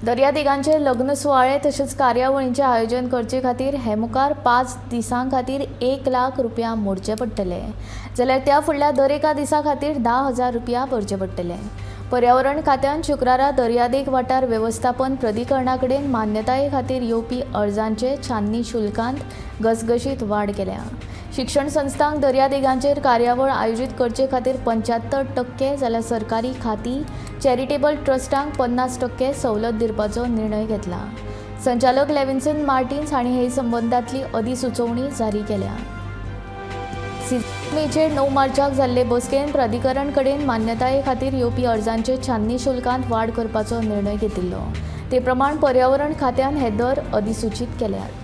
दर्यादेगांचेर लग्न सुवाळे तशेंच कार्यावळींचें आयोजन करचे खातीर हे मुखार 5 दिसां खातीर 1 लाख रुपया मोडचे पडटले, जाल्यार त्या फुडल्या दरेका दिसा खातीर 10,000 रुपया भरचे पडटले. पर्यावरण खात्यान शुक्रारा दर्यादेग वाठार वेवस्थापन प्राधिकरणा कडेन मान्यताये खातीर येवपी अर्जांचे छाननी शुल्कांत घसघशीत वाड केल्या. शिक्षण संस्थांक दर्यादेगांचेर कार्यावळ आयोजीत करचे खातीर 75% जाल्यार सरकारी खाती, चॅरिटेबल ट्रस्टांक 50% सवलत दिवपाचो निर्णय घेतला. संचालक लेविन्सन मार्टिन्स हांणी हे संबंदांतली अधिसुचोवणी जारी केल्या. सीमेचेर 9 मार्चाक जाल्ले बसकेन प्राधिकरण कडेन मान्यताये खातीर येवपी अर्जांचे छाननी शुल्कांत वाड करपाचो निर्णय घेतिल्लो. ते प्रमाण पर्यावरण खात्यान हे दर अधिसूचीत केल्यात.